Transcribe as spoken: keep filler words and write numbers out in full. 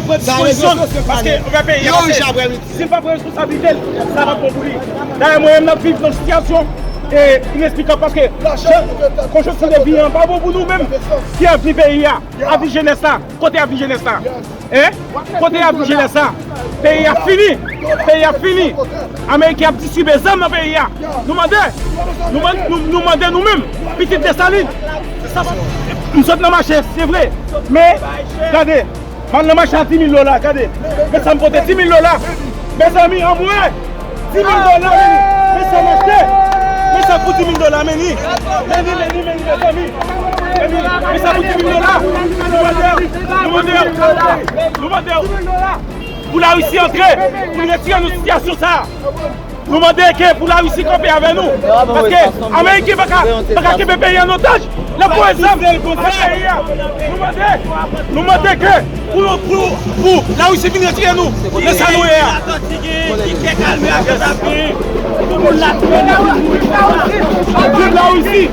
Pran dispozisyon l, paske w fè peyi a pase. Si l pa pran responsablite l, sa p ap bon pou li. Dayè, mwen menm, m ap viv nan sitiyasyon e inesplikab, paske konjonkti de vi an pa bon pou nou menm ki avni peyi a. Avni jenès la, kote avni jenès la? Hein? Kote avni jenès la? Peyi a fini. Peyi a fini. Ameriken ap distribye zam nan peyi a. Nou mande, nou mande, nou, nou mande nou menm, pitit Desalin. M sot nan mache, se vre. Men, gade, m al nan mache a dis mil dola, gade. Men sa m pote, dis mil dola. Mezanmi, anmwe, dis mil dola, men, men sa m achte. Men sa pou dis mil dola, men ni. Men ni, men ni, men ni, mezanmi. Men ni, men sa pou dis mil dola. Nou mande, nou mande, nou mande pou Larisi antre, pou l retire nou sitiyasyon sa a. Nou mande ke pou Larisi kanpe avè nou. Paske Ameriken pa ka, pa ka kenbe peyi an otaj. L ap voye zam nan peyi a. Nou mande, nou mande ke pou, pou, pou Larisi vin retire nou nan sa nou ye a. Viv Larisi!